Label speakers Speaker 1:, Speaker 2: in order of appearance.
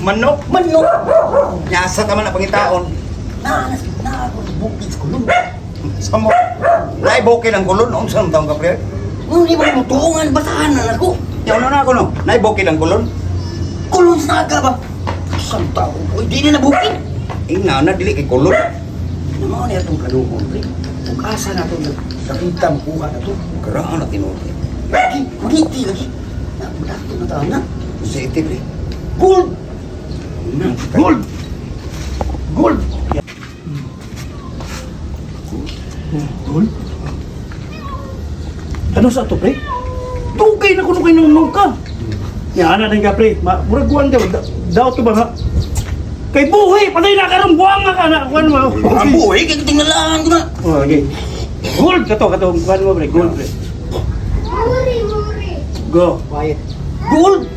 Speaker 1: Manok.
Speaker 2: Manok.
Speaker 1: Nyasa ka man ang pangitaon.
Speaker 2: Na na ako bukid sa kulong.
Speaker 1: Sa mo. Naay bukid ang kulon. Unsa ang taong ka, pre?
Speaker 2: Nung di ba mo tuungan basahan na ako.
Speaker 1: Yaw na na ako no. Naay bukid ang kulon.
Speaker 2: Kulong sa naga ba? Isang tao, oy, di na nabukid.
Speaker 1: Ina na dili kay kulon.
Speaker 2: Ano mao na itong planuhon, pre? Kung asa na itong nagkakita kuha na to.
Speaker 1: Karaan na tinuod.
Speaker 2: Lagi, magiti lagi. Na, dato na tao na.
Speaker 1: Sa iti, pre.
Speaker 2: Gold!
Speaker 1: Na,
Speaker 3: Gold. Gold. Gold? Ano sa to, pre? Dugay na kuno kay nang ka. Ya ana din ka, pre. Ma, murag kuan ka daw to ba nga? Kay buhi, patay na karon buang nga ka na kuan mo.
Speaker 2: Ang buhay, kaya tingnalaan ko na.
Speaker 3: Oh, okay. Gold kato kato kuan mo, pre, gold, pre.
Speaker 4: Muri, muri.
Speaker 3: Go.
Speaker 2: Quiet. Gold!